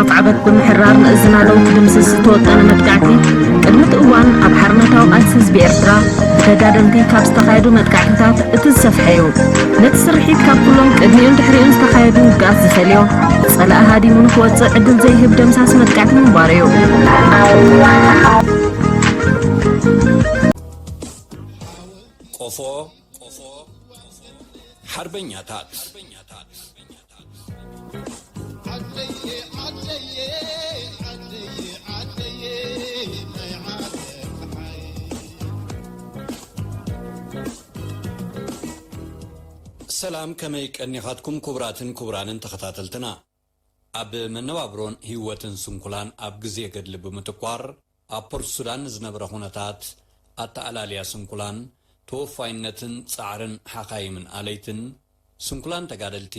ማዕበል ብምሕራር ንእዝና ለው ክድምስስ ዝተወጠነ መጥቃዕቲ፣ ቅድሚ እቲ እዋን ኣብ ሓርነታዊ ቃልሲ ህዝቢ ኤርትራ ብተጋደልቲ ካብ ዝተኻየዱ መጥቃዕትታት እቲ ዝሰፍሐ እዩ። ነቲ ስርሒት ካብ ኩሎም ቅድሚኡን ድሕሪኡን ዝተኻየዱ ውግኣት ዝፈልዮ፣ ጸላኢ ሃዲሙ ንክወጽእ ዕድል ዘይህብ ደምሳሲ መጥቃዕቲ ምንባሩ እዩ። ቆፎ ሓርበኛታት። ሰላም፣ ከመይ ቀኒኻትኩም ክቡራትን ክቡራንን ተኸታተልትና? ኣብ መነባብሮን ህይወትን ስንኩላን ኣብ ግዜ ገድሊ ብምትኳር፣ ኣብ ፖርት ሱዳን ንዝነበረ ኩነታት ኣተኣላልያ ስንኩላን፣ ተወፋይነትን ጻዕርን ሓኻይምን ኣለይትን፣ ስንኩላን ተጋደልቲ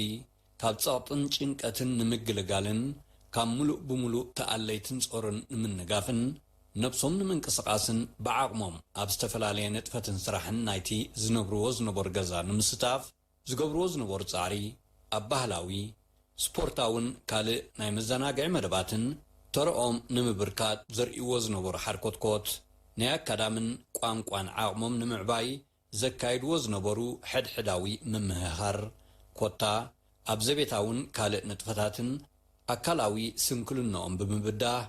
ካብ ጸቕጥን ጭንቀትን ንምግልጋልን ካብ ምሉእ ብምሉእ ተኣለይትን ጾርን ንምንጋፍን፣ ነብሶም ንምንቅስቓስን ብዓቕሞም ኣብ ዝተፈላለየ ንጥፈትን ስራሕን ናይቲ ዝነብርዎ ዝነበሩ ገዛ ንምስታፍ ዝገብርዎ ዝነበሩ ጻዕሪ፣ ኣብ ባህላዊ፣ ስፖርታውን ካልእ ናይ መዘናግዒ መደባትን ተረኦም ንምብርካት ዘርእይዎ ዝነበሩ ሓርኮትኮት፣ ናይ ኣካዳምን ቋንቋን ዓቕሞም ንምዕባይ ዘካይድዎ ዝነበሩ ሕድሕዳዊ ምምህሃር፣ ኮታ ኣብ ዘቤታውን ካልእ ንጥፈታትን ኣካላዊ ስንክልንኦም ብምብዳህ፣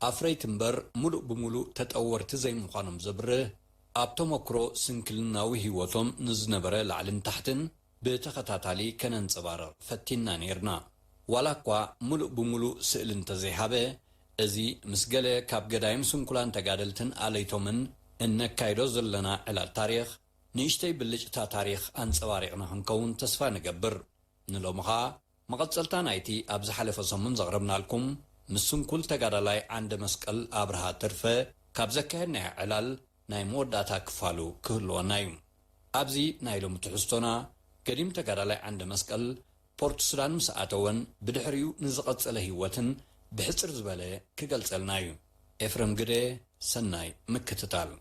ኣፍረይቲ እምበር ምሉእ ብምሉእ ተጠወርቲ ዘይምዃኖም ዘብርህ፣ ኣብ ተመክሮ ስንክልናዊ ህይወቶም ንዝነበረ ላዕልን ታሕትን ብተኸታታሊ ከነንጸባርቕ ፈቲንና ነይርና። ዋላ እኳ ምሉእ ብምሉእ ስእሊ እንተዘይሃበ፣ እዚ ምስ ገለ ካብ ገዳይም ስንኩላን ተጋደልትን ኣለይቶምን እነካይዶ ዘለና ዕላል ታሪኽ፣ ንእሽተይ ብልጭታ ታሪኽ ኣንጸባሪቕና ክንከውን ተስፋ ንገብር። ንሎሚ ኸኣ መቐጸልታ ናይቲ ኣብ ዝሓለፈ ሰሙን ዘቕረብናልኩም ምስ ስንኩል ተጋዳላይ ዓንደ መስቀል ኣብርሃ ትርፈ ካብ ዘካየድናዮ ዕላል ናይ መወዳእታ ክፋሉ ክህልወና እዩ። ኣብዚ ናይ ሎሚ ትሕዝቶና፣ ገዲም ተጋዳላይ ዓንደ መስቀል ፖርት ሱዳን ምስ ኣተወን ብድሕሪኡ ንዝቐጸለ ህይወትን ብሕጽር ዝበለ ክገልጸልና እዩ። ኤፍረም ግደ፣ ሰናይ ምክትታል።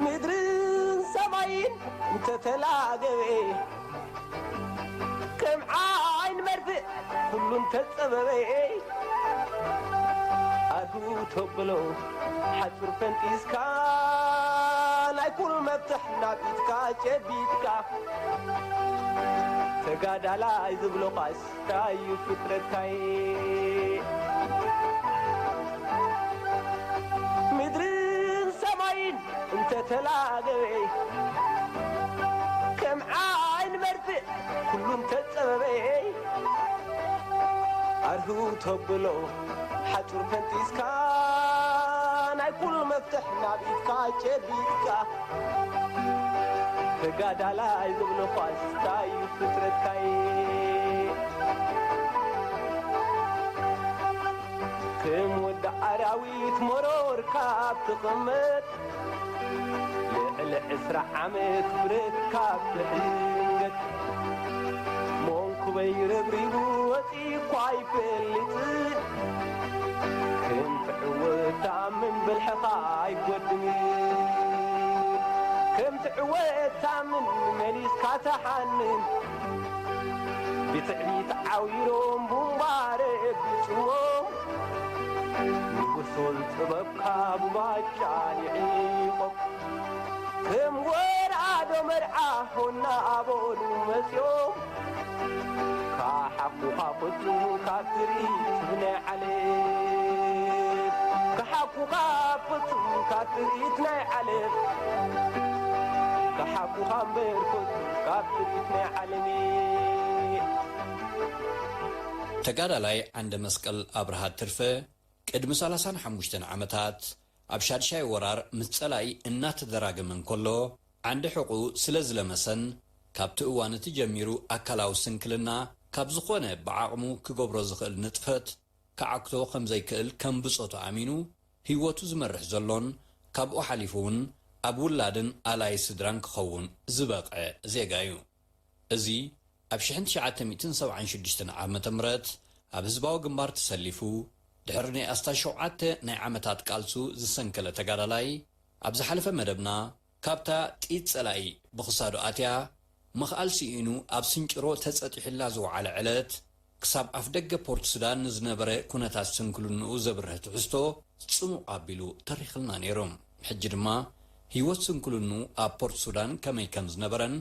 ምድርን ሰማይን እንተተላገበ፣ ከም ዓይን መርፍእ ኩሉ እንተጸበበ፣ ኣዱ ተብሎ ሓጹር ፈንጢስካ፣ ናይ ኩሉ መፍትሕ ናብ ኢድካ ጨቢጥካ፣ ተጋዳላይ ዝብሎ ኳስ ታዩ ፍጥረትካይ። ምድርን ሰማይን እንተተላገበ፣ ከም ዓይን መርፍእ ኩሉ እንተጸበበ፣ ኣርሁ ተብሎ ሓጹር ፈንጢስካ፣ ናይ ኩሉ መፍትሕ ናብ ኢድካ ጨቢጥካ፣ ተጋዳላይ ዝብሎ ኳስ ታዩ ፍጥረትካይ። ከም ወዲ ኣራዊት መሮር ካብ ትቕመጥ፣ ልዕሊ ዕስራ ዓመት ብረት ካብ ትሕንገጥ፣ መንኩበይ ረብሪቡ ወጺ እኳ ኣይፈልጥን። ከም ትዕወት ተኣምን ብልሕኻ ኣይጎድንን። ከም ትዕወት ተኣምን መሊስካ ተሓንን። ብትዕቢት ዓዊሮም ቡምባ ረቢጽዎም። ንጉሶን ጥበብካ ብባጫ ንዒቖም። ከም ወራዶ መርዓ ሆና ኣበሉ መጺኦም። ካሓኩኻ ፍጹም ካብ ትርኢት ናይ ዓለም። ካሓኩኻ ፍጹም ካብ ትርኢት ናይ ዓለም። ካሓኩኻ እምበር ፍጹም ካብ ትርኢት ናይ ዓለም። ተጋዳላይ ዓንደ መስቀል ኣብርሃ ትርፈ ቅድሚ ሰላሳን ሓሙሽተን ዓመታት ኣብ ሻድሻይ ወራር ምስ ጸላኢ እናተደራገመ እንከሎ፣ ዓንዲ ሕቑ ስለ ዝለመሰን ካብቲ እዋን እቲ ጀሚሩ ኣካላዊ ስንክልና ካብ ዝኾነ ብዓቕሙ ክገብሮ ዝኽእል ንጥፈት ክዓግቶ ከም ዘይክእል ከም ብጾቱ ኣሚኑ ህይወቱ ዝመርሕ ዘሎን ካብኡ ሓሊፉ እውን ኣብ ውላድን ኣላይ ስድራን ክኸውን ዝበቕዐ ዜጋ እዩ። እዚ ኣብ ሽሕን ትሽዓተ ሚእትን ሰብዓን ሽዱሽተን ዓመተ ምህረት ኣብ ህዝባዊ ግንባር ተሰሊፉ ድሕሪ ናይ ኣስታት ሸውዓተ ናይ ዓመታት ቃልሱ ዝሰንከለ ተጋዳላይ፣ ኣብ ዝሓለፈ መደብና ካብታ ጥይት ጸላኢ ብኽሳዱ ኣትያ ምኽኣል ስኢኑ ኣብ ስንጭሮ ተጸጢሑላ ዝወዓለ ዕለት፣ ክሳብ ኣፍደገ ፖርት ሱዳን ንዝነበረ ኩነታት ስንክልንኡ ዘብርህ ትሕዝቶ ጽሙቕ ኣቢሉ ተሪኽልና ነይሩ። ሕጂ ድማ ህይወት ስንክልንኡ ኣብ ፖርት ሱዳን ከመይ ከም ዝነበረን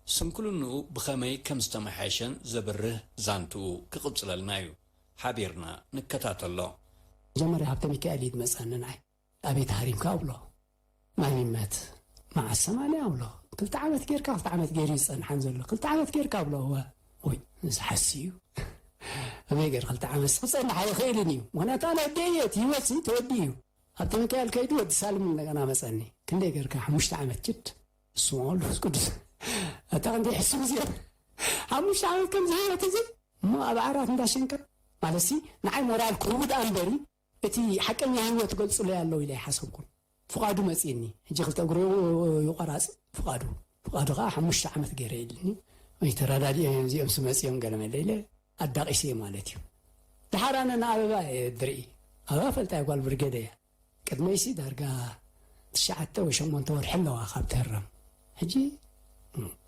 ስንክልንኡ ብኸመይ ከም ዝተመሓየሸን ዘብርህ ዛንትኡ ክቕጽለልና እዩ። ሓቢርና ንከታተሎ። መጀመርያ ሃብተ ሚካኤል እዩ ዝመጸኒ ንዓይ። ኣበይ ተሃሪምካ እብሎ። ማን ይመት? መዓስ ሰማንያ እብሎ። ክልተ ዓመት ጌርካ፣ ክልተ ዓመት ገይሩ ዝጸንሓን ዘሎ። ክልተ ዓመት ጌርካ እብሎ። እወ። ወይ፣ እዚ ሓሲ እዩ። ከመይ ገይር ክልተ ዓመት ክጸንሕ ኣይኽእልን እዩ። ምኽንያቱ ኣነ ወዲ እየ፣ እቲ ህይወት እዚ ተወዲ እዩ። ሃብተ ሚካኤል ከይዱ ወዲ ሳልም እንደገና መጸኒ። ክንደይ ጌርካ? ሓሙሽተ ዓመት ችድ። እሱ መንፈስ ቅዱስ። ኣታ ክንደይ ሕሱም እዚኦም። ሓሙሽተ ዓመት ከምዚ ህይወት እዚ። እሞ ኣብ ዓራት እንዳሸንከር ማለትሲ ንዓይ ሞራል ክህቡ ደኣ እምበሪ፣ እቲ ሓቀኛ ህይወት ገልጽለይ ኣለዉ ኢለ ኣይሓሰብኩን። ፍቓዱ መጺእኒ። ሕጂ ክልተ እግሩ ይቆራጽ ፍቓዱ። ፍቓዱ ከኣ ሓሙሽተ ዓመት ገይረ ኢልኒ። ኣይተረዳድኤ እዚኦም ስመጺኦም ገለ መለ ኢለ ኣዳቒሰ ማለት እዩ። ደሓር ኣነ ንኣበባ እየ ድርኢ። ኣበባ ፈልጣ እያ ጓል ብርጌደ እያ። ቅድመይሲ ዳርጋ ትሽዓተ ወይ ሸሞንተ ወርሒ ኣለዋ ካብ ትህረም። ሕጂ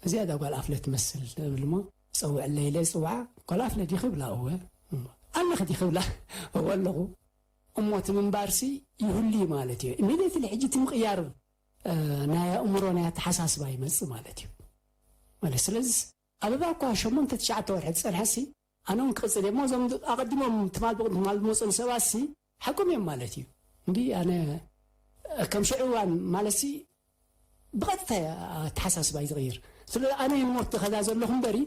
እዚኣ እዛ ጓል ኣፍለ ትመስል እብል እሞ ጸውዕለይ ኢለ ይጽውዓ። ጓል ኣፍለ ዲኺ? ብላ እወ። ኣለኺ ዲኺ? ብላ እወ ኣለኹ። እሞ እቲ ምንባርሲ ይህሉ እዩ ማለት እዩ። ኢሚድየትሊ ሕጂ እቲ ምቕያር፣ እ፣ ናይ ኣእምሮ ናይ ኣተሓሳስባ ይመጽእ ማለት እዩ። ማለት ስለዚ ኣበባ እኳ ሸሞንተ ትሽዓተ ወርሒ ዝጸንሐሲ ኣነ እውን ክቕጽል እየ። እሞ እዞም ኣቐዲሞም ትማል ብቕድሚ ትማል ዝመጹን ሰባትሲ ሓቆም እዮም ማለት እዩ። እንዲ ኣነ ከም ሽዑ እዋን ማለትሲ ብቐጥታ ኣተሓሳስባ እዩ ዝቕይር። ስለ ኣነ ንሞት ዝኸዳ ዘለኹ እምበሪ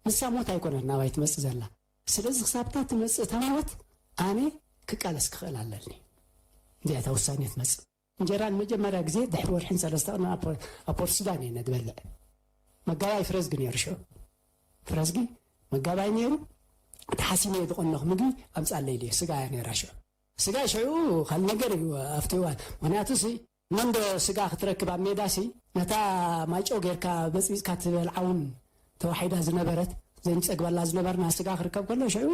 ንሳ ሞት ኣይኮነን ናባይ ትመጽእ ዘላ። ስለዚ ክሳብታ ትመጽእ እታ ሞት ኣነ ክቃለስ ክኽእል ኣለኒ። እንዲያ እታ ውሳኔ ትመጽእ። እንጀራ ንመጀመርያ ግዜ ድሕሪ ወርሕን ሰለስተ ቀን ኣብ ፖ-፣ ኣብ ፖርት ሱዳን እየ ነድበልዕ። መጋባይ ፍረዝጊ ነይሩ ሽዑ። ፍረዝጊ መጋባይ ነይሩ። እቲ ሓሲመ ዝቐነኹ ምግቢ ኣምጻለይ ኢሉ ስጋ እያ ነይራ ሽዑ። ስጋ ሽዑ ካልእ ነገር እዩ ኣብቲ እዋን። ምኽንያቱ ሲ መንዶ ስጋ ክትረክብ ኣብ ሜዳ ሲ ነታ ማይጨው ጌርካ በጽቢጽካ ትበልዓ እውን ተዋሒዳ ዝነበረት ዘይንጸግበላ ዝነበርና ስጋ ክርከብ ከሎ ሽዑ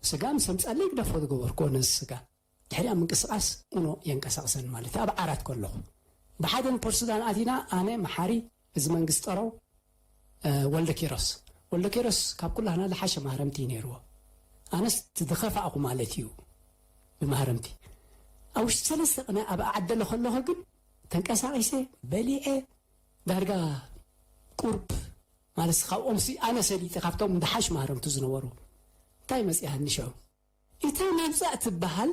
ስጋ ምስ ኣምጻለይ ግደፎ ዝገበርኩዎ ነዚ ስጋ። ድሕሪኣ ምንቅስቓስ ኡኖ የንቀሳቕሰን ማለት እዩ። ኣብ ዓራት ከለኹ ብሓደ ንፖርት ሱዳን ኣቲና፣ ኣነ፣ መሓሪ፣ እዚ መንግስት ጠረው፣ እ፣ ወልደ ኪሮስ። ወልደ ኪሮስ ካብ ኩላህና ዝሓሸ ማህረምቲ እዩ ነይርዎ። ኣነስ እቲ ዝኸፋእኩ ማለት እዩ ብማህረምቲ። ኣብ ውሽጢ ሰለስተ ቅነ ኣብ ዓደለ ከለኹ ግን ተንቀሳቒሰ፣ በሊዐ፣ ዳርጋ ቁርብ ማለት ካብኦምሲ ኣነ ሰሊጠ ካብቶም ዝሓሽ ማህረምቱ ዝነበሩ። እንታይ መጺኣኒ ሽዑ? እታ መብጻእ ትበሃል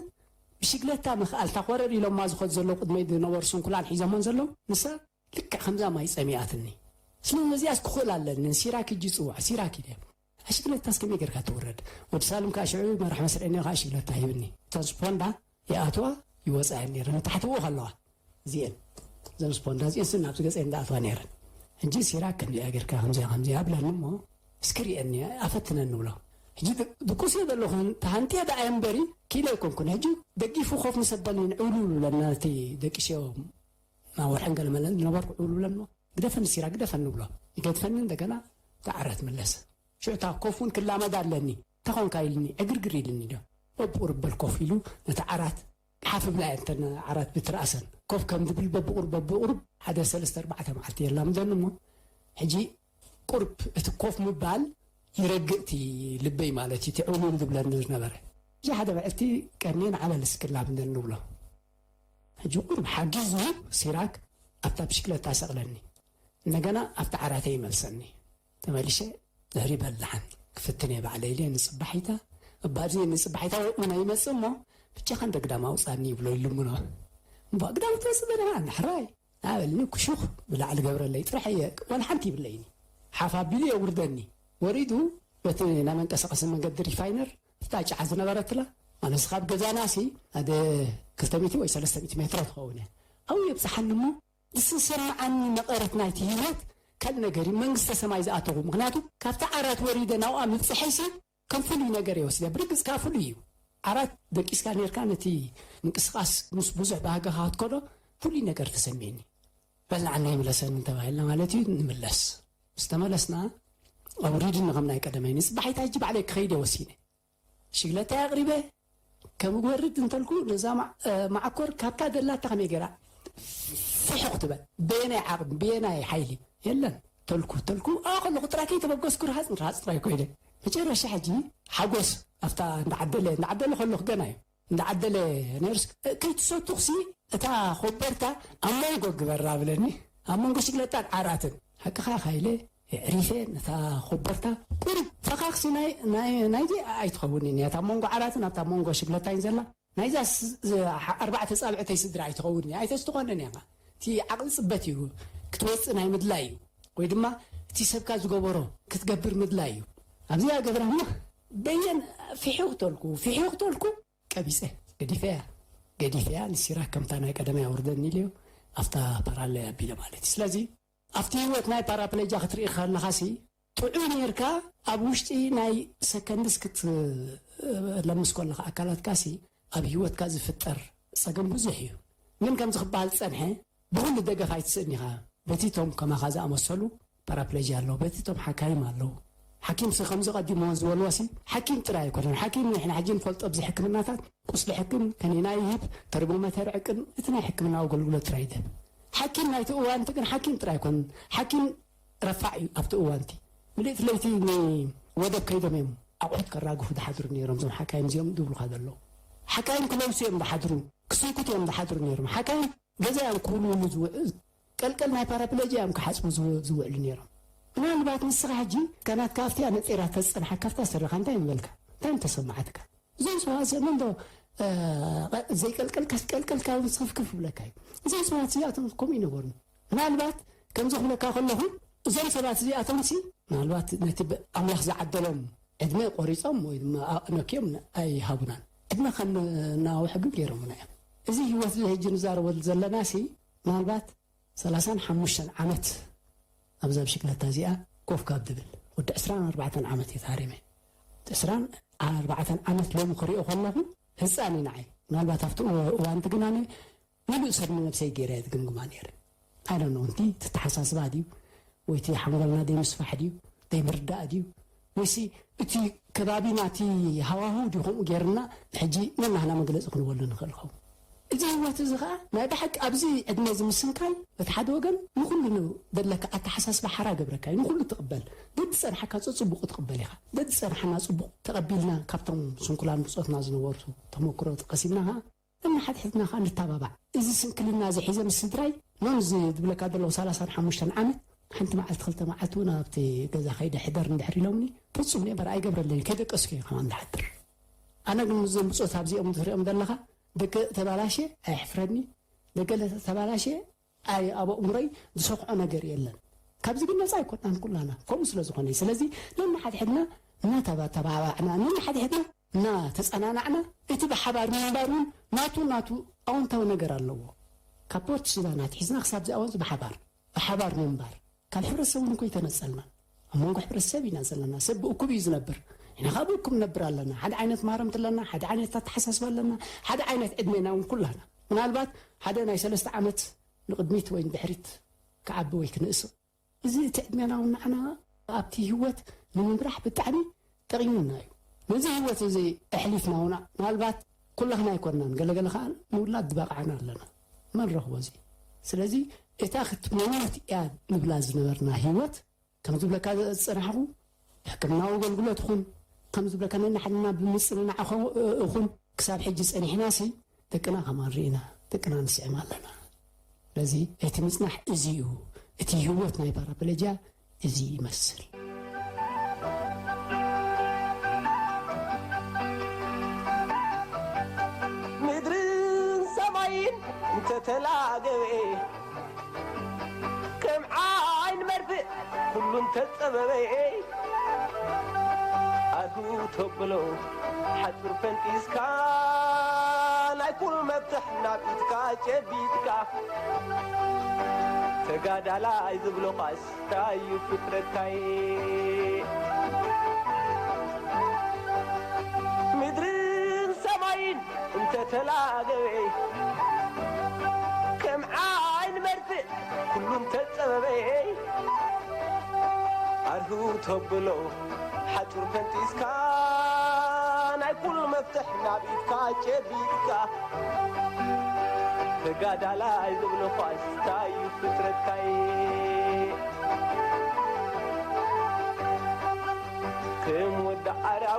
ብሽግለታ ምኽኣል፣ እታ ኮረር ኢሎማ ዝኸዱ ዘለዉ ቅድመይ ዝነበሩ ስንኩላን ሒዞሞን ዘለዉ፣ ንሳ ልክዕ ከምዛ ማይ ጸሚኣትኒ። ስለዚ ነዚኣስ ክኽእል ኣለኒ፣ ንሲራክ እጂ ጽውዕ፣ ሲራክ ኢለ። ኣሽግለታስ ከመይ ጌርካ ትውረድ? ወዲ ሳልም ከኣ ሽዑ መራሕ መስርዕኒ ከኣ ሽግለታ ሂብኒ። እተን ስፖንዳ ይኣትዋ ይወጻ እየን ነይረን፣ ታሕቲ ብኡ ከለዋ። እዚኤን፣ እዘን ስፖንዳ እዚኤን ስን ናብቲ ገጸይ እንዳኣትዋ ነይረን። ሕጂ ሲራክ ከምዚኣ ጌርካ ከምዚኣ ከምዚኣ ብለኒ እሞ፣ እስኪ ርኤኒ፣ ኣፈትነኒ ብሎ። ሕጂ ድ-፣ ድቁስ እየ ዘለኹ፣ ተሃንጥየ ደኣ እየ እምበሪ፣ ኪኢለ ኣይኮንኩን። ሕጂ ደጊፉ ኮፍ ምስ ኣበለኒ፣ ዕውልውል ብለና፣ እቲ ደቂሰዮ ናብ ወርሕን ገለ መለን ዝነበርኩ ዕውልውል ብለኒ እሞ፣ ግደፈኒ ሲራክ፣ ግደፈኒ ብሎ። ይገድፈኒ፣ እንደገና እቲ ዓራት ምለሰ። ሽዑ እታ ኮፍ እውን ክላመድ ኣለኒ። እንታይ ኾንካ ኢልኒ፣ ዕግርግር ኢልኒ ዶ። በብቑሩብ በል ኮፍ ኢሉ ነቲ ዓራት ሓፍ ብላ እየን እተን ዓራት ብትርኣሰን። ኮፍ ከም ዝብል በብቑሩብ በብቑሩብ ሓደ ሰለስተ ኣርባዕተ መዓልቲ የላምደኒ እሞ፣ ሕጂ ቁርብ እቲ ኮፍ ምባል ይረግእ እቲ ልበይ ማለት እዩ፣ እቲ ዕውልውል ዝብለኒ ዝነበረ። ሕጂ ሓደ መዓልቲ ቀንየ ንዓበል እስኪ ክላመደኒ ብሎ። ሕጂ ቁሩብ ሓጊዙ ሲራክ ኣብታ ብሽክለታ ሰቕለኒ። እንደገና ኣብቲ ዓራተይ ይመልሰኒ። ተመሊሸ ድሕሪ በል ደሓን ክፍትን እየ ባዕለይ ኢለ ንጽባሒታ። እባ እዚ ንጽባሒታ ወጥመና ይመጽእ እሞ፣ ብቻኻ እንደ ግዳም ኣውጻኒ ይብሎ ይልምኖ። እምባ ግዳም ትመጽእ በለኻ፣ ንሕራይ ናበልኒ ክሹኽ ብላዕሊ ገብረለይ ጥራሕ እየ፣ ዋላ ሓንቲ ይብለይኒ። ሓፍ ኣቢሉ የውርደኒ። ወሪዱ በቲ ናይ መንቀሳቐሲ መንገዲ ሪፋይነር፣ እታ ጫዓ ዝነበረትላ፣ ኣነስ ካብ ገዛናሲ ኣደ ክልተ ሚእቲ ወይ ሰለስተ ሚእቲ ሜትሮ ትኸውን እያ። ኣብኡ የብጽሓኒ እሞ፣ ዝሰማዓኒ መቐረት ናይቲ ህይወት ካልእ ነገር እዩ። መንግስተ ሰማይ ዝኣተኹ። ምኽንያቱ ካብቲ ዓራት ወሪደ ናብኣ ምብጽሐይሲ ከም ፍሉይ ነገር እየ ወሲደ። ብርግጽ ከኣ ፍሉይ እዩ። ዓራት ደቂስካ ኔርካ ነቲ ምንቅስቓስ ምስ ብዙሕ ባህግኻ ክትከዶ ፍሉይ ነገር ተሰሚዕኒ። በል ንዓና ይምለሰኒ እንተባሂልና ማለት እዩ፣ ንምለስ። ምስ ተመለስና ኣውሪድኒ ከም ናይ ቀደመይ። ንጽባሒታ ሕጂ ባዕለይ ክኸይድ እየ ወሲነ። ሽግለታይ ኣቕሪበ ከም እወርድ እንተልኩ ነዛ ማ-፣ እ፣ መዓኮር ካብታ ደላታ ከመይ ገይራ ፍሕቕ ትበል? በየናይ ዓቕሚ፣ በየናይ ሓይሊ? የለን። ተልኩ ተልኩ፣ ኣ ከለኹ ጥራይ ከይተበገስኩ ርሃጽ ርሃጽ ጥራይ ኮይነ። መጨረሻ ሕጂ ሓጎስ ኣብታ እንዳዓደለ እንዳዓደለ ከለኹ ገና እዩ እንዳዓደለ ነርስ፣ ከይትሰቱኽሲ እታ ኮበርታ ኣብ መንጎ ግበራ ብለኒ። ኣብ መንጎ ሽግለታን ዓራትን ሓቅኻ ካይለ የዕሪፈ ነታ ኮበርታ ቁሩብ ፈኻኽሲ ናይ ናይ ናይዚ ኣይትኸውንን እያ። እታ መንጎ ዓራትን ኣብታ መንጎ ሽግለታይን ዘላ ናይዛ ስ- ዝ- ሓ- ኣርባዕተ ጻብዕተይ ስድራ ኣይትኸውን እያ። ኣይተስትኾንን እያ። እቲ ዓቕሊ ጽበት እዩ ክትወጽእ ናይ ምድላይ እዩ። ወይ ድማ እቲ ሰብካ ዝገበሮ ክትገብር ምድላይ እዩ። ኣብዚኣ ገብራማ በየን ፊሒቑ ተልኩ ፊሒቑ ተልኩ ቀቢጸ ገዲፈያ ገዲፈያ ንሲራ ከምታ ናይ ቀደማይ ኣውርደኒ ኢለዮ ኣብታ ፓራለ ኣቢለ ማለት እዩ። ስለዚ ኣብቲ ህይወት ናይ ፓራፕለጃ ክትርኢ ከለኻሲ ጥዑይ ኔርካ ኣብ ውሽጢ ናይ ሰከንድስ ክትለምስ ከለኻ ኣካላትካሲ ኣብ ህይወትካ ዝፍጠር ጸገም ብዙሕ እዩ። ግን ከምዚ ክበሃል ዝጸንሐ ብኹሉ ደገፍ ኣይትስእን ኢኻ። በቲ እቶም ከማኻ ዝኣመሰሉ ፓራፕለጂ ኣለዉ፣ በቲ እቶም ሓካይም ኣለዉ። ሓኪምሲ ከምዚ ቀዲሞ ዝበልዎሲ ሓኪም ጥራይ ኣይኮነን። ሓኪም ንሕና ሕጂ ንፈልጦ ኣብዚ ሕክምናታት ቁስሊ ሕክም፣ ከኒና ይህብ፣ ተርሞሜተር ዕቅን፣ እቲ ናይ ሕክምና ኣገልግሎት ጥራይ ይህብ። ሓኪም ናይቲ እዋንቲ ግን ሓኪም ጥራይ ኣይኮነን። ሓኪም ረፋዕ እዩ ኣብቲ እዋንቲ። ምልእቲ ለይቲ ንወደብ ከይዶም እዮም ኣቑሑት ከራግፉ ዝሓድሩ ነይሮም እዞም ሓካይም እዚኦም ዝብሉኻ ዘለዉ። ሓካይም ክለምሱ እዮም ዝሓድሩ፣ ክስንኩት እዮም ዝሓድሩ ነይሮም። ሓካይም ገዛ እዮም ክውልውሉ ዝውዕ-፣ ቀልቀል ናይ ፓራፕለጂ እዮም ክሓጽቡ ዝው-፣ ዝውዕሉ ነይሮም። ምናልባት ንስኻ ሕጂ ከናትካ ኣብቲያ ነጢራ ተዝጸንሓካ ኣብታ ስረኻ እንታይ ምበልካ? እንታይ ምተሰማዓትካ? እዞም ሰባት እዚኦም እንዶ፣ እ፣ ዘይቀልቀልካስ ቀልቀልካ እውን ጽፍፍፍ ይብለካ እዩ። እዞም ሰባት እዚኣቶም ከምኡ ይነበሩኒ። ምናልባት ከምዚ ክብለካ ከለኹ፣ እዞም ሰባት እዚኣቶምሲ ምናልባት ነቲ ብ-፣ ኣምላኽ ዝዓደሎም ዕድመ ቆሪጾም ወይ ድማ ኣቕነክዮም ኣይሃቡናን። ዕድመ ከም እናወሕዱ ገይሮምና እዮም። እዚ ህይወት እዚ ሕጂ ንዛረበሉ ዘለናሲ ምናልባት ሰላሳን ሓሙሽተን ዓመት ኣብዛ ብሽክለታ እዚኣ ኮፍ ካብ ድብል፣ ወዲ ዕስራን ኣርባዕተን ዓመት እየ ተሃሪመ። ዕስራን ኣርባዕተን ዓመት ሎሚ ክሪኦ ከለኹ ህፃን እዩ ንዓይ። ምናልባት ኣብቲ እዋ-፣ እዋንቲ ግን ኣነ ምሉእ ሰብ ንነብሰይ ገይረ እየ ዝግምግማ ነይረ። ኣይ ዶንት ኖ፣ እቲ ተተሓሳስባ ድዩ ወይ እቲ ሓንጎልና ደይምስፋሕ ድዩ ደይምርዳእ ድዩ ወይሲ እቲ ከባቢና እቲ ሃዋህው ድዩ ከምኡ ገይርና ሕጂ ነናህና መግለፂ ክንበሉ ንኽእል ኸውን። እዚ ህይወት እዚ ኸዓ ናይ ብሓቂ ኣብዚ ዕድመ እዚ ምስንካይ በቲ ሓደ ወገን ንኹሉ ን-፣ ዘለካ ኣተሓሳስባ ሓራ ገብረካ እዩ። ንኹሉ ትቕበል። ደድ ዝጸንሓካ ጽ-፣ ጽቡቕ ትቕበል ኢኻ። ደድ ዝጸንሓና ጽቡቕ ተቐቢልና ካብቶም ስንኩላን ብጾትና ዝነበሩ ተመክሮ ቀሲምና ኸዓ ነንሓድሕድና ኸዓ ንተባባዕ። እዚ ስንክልና እዚ ሒዘ ምስ ስድራይ ኖን እዚ ዝብለካ ዘለኹ ሰላሳን ሓሙሽተን ዓመት ሓንቲ መዓልቲ ክልተ መዓልቲ እውን ኣብቲ ገዛ ከይደ ሕደር እንድሕር ኢሎምኒ ፍጹም ኔበር ኣይገብረለይን። ከይደቀስኩ እየ ከማን ዝሓድር። ኣነ ግን ምስዞም ብጾት ኣብዚኦም ትሪኦም ዘለኻ ደገ ተባላሸ ኣየሕፍረኒ። ደገ ተባላሸ ኣይ ኣብ ኣእምሮይ ዝሰኽዖ ነገር የለን። ካብዚ ግን ነፃ ኣይኮናን ኩላና ከምኡ ስለ ዝኾነ። ስለዚ ነንሓድሕድና እናተባባዕና ነንሓድሕድና እናተፀናናዕና እቲ ብሓባር ምንባር እውን ናቱ ናቱ ኣወንታዊ ነገር ኣለዎ። ካብ ፖርት ሱዳን ኣትሒዝና ክሳብ ዚኣወንዝ ብሓባር ብሓባር ምንባር ካብ ሕብረተሰብ እውን እኮ ይተነፀልና። ኣብ መንጎ ሕብረተሰብ ኢና ዘለና። ሰብ ብእኩብ እዩ ዝነብር። ኢና ካብ እኩብ ነብር ኣለና። ሓደ ዓይነት ማረምቲ ኣለና። ሓደ ዓይነት ኣተሓሳስባ ኣለና። ሓደ ዓይነት ዕድሜና እውን ኩላና ምናልባት ሓደ ናይ ሰለስተ ዓመት ንቕድሚት ወይ ንድሕሪት ክዓቢ ወይ ክንእስ። እዚ እቲ ዕድሜና እውን ንዓና ኣብቲ ህይወት ንምምራሕ ብጣዕሚ ጠቒሙና እዩ። ነዚ ህይወት እዚ ኣሕሊፍና እውን ምናልባት ኩላህና ኣይኮንናን፣ ገለገለ ከዓ ንውላድ ዝበቕዓና ኣለና። መን ረኽቦ እዚ? ስለዚ እታ ክትመውት እያ ንብላ ዝነበርና ህይወት ከም ዝብለካ ዝጸናሕኹ ብሕክምናዊ ኣገልግሎት ይኹን ከም ዝብለካ ነናሓድና ብምጽንናዕ ኸው-፣ እኹን ክሳብ ሕጂ ጸኒሕናሲ ደቅና ከማን ርኢና ደቅና ንስዕም ኣለና። ስለዚ እቲ ምጽናሕ እዚ እዩ። እቲ ህይወት ናይ ፓራፕለጅያ እዚ ይመስል። ምድርን ሰማይን እንተተላገበ ከም ዓይን መርፍእ ኩሉ እንተጸበበ ኣድሁ ተብሎ ሓጹር ፈንጢስካ ናይ ኩሉ መፍትሕ ናብ ኢድካ ጨቢጥካ ተጋዳላይ ዝብሎ ኻስ ታዩ ፍጥረትካይ ምድርን ሰማይን እንተተላገበ ከም ዓይን መርፍእ ኩሉ እንተጸበበ ኣርሁ ተብሎ ሓጹር ፈንጢስካ ናይ ኩሉ መፍትሕ ናብ ኢድካ ጨቢጥካ ተጋዳላይ ዝብሎ ኳስ ታዩ ፍጥረትካይ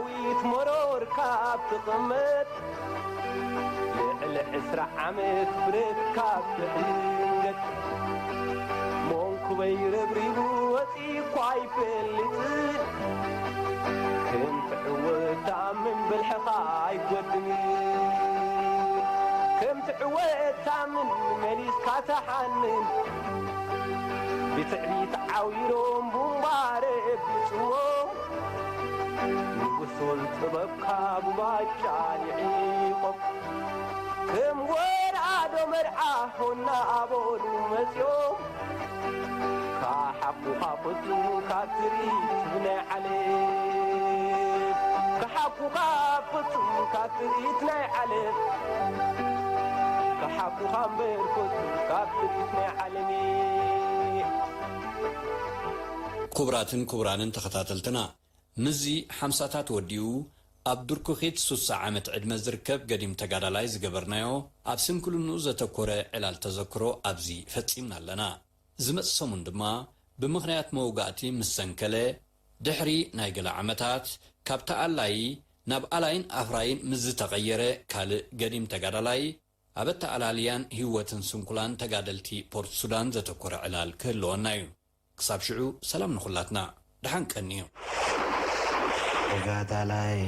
ዊት መሮር ካብ ትቕመጥ፣ ልዕሊ ዕስራ ዓመት ብረት ካብ ትዕንገጥ፣ መንኩበይ ረብሪቡ ወፂ እኳ ኣይፈልጥን። ከም ትዕወት ተኣምን ብልሕኻ ኣይጎድን። ከም ትዕወት ተኣምን መሊስካ ተሓንን። ብትዕቢት ዓዊሮም ቡምባ ረቢፅዎም። ንጉሱን ጥበብካ ብባጫ ልዒቖም። ከም ወራዶ መርዓ ሆና ኣበሉ መፅዮም። ካሓኩኻ ፍጹም ካብ ትርኢት ናይ ዓለም። ካሓኩኻ ፍጹም ካብ ትርኢት ናይ ዓለም። ካሓኩኻ እምበር ፍጹም ካብ ትርኢት ናይ ዓለም። ክቡራትን ክቡራንን ተኸታተልትና፣ ምስዚ ሓምሳታት ወዲኡ ኣብ ድርኩኺት ሱሳ ዓመት ዕድመ ዝርከብ ገዲም ተጋዳላይ ዝገበርናዮ ኣብ ስንክልንኡ ዘተኮረ ዕላል ተዘክሮ ኣብዚ ፈጺምና ኣለና። ዝመጽእ ሰሙን ድማ ብምኽንያት መውጋእቲ ምስ ሰንከለ፣ ድሕሪ ናይ ገለ ዓመታት ካብ ተኣላዪ ናብ ኣላይን ኣፍራይን ምስ ዝተቐየረ ካልእ ገዲም ተጋዳላይ፣ ኣብ ኣተኣላልያን ህይወትን ስንኩላን ተጋደልቲ ፖርት ሱዳን ዘተኮረ ዕላል ክህልወና እዩ። ክሳብ ሽዑ ሰላም ንኹላትና። ደሓን ቀንዩ። ተጋዳላይ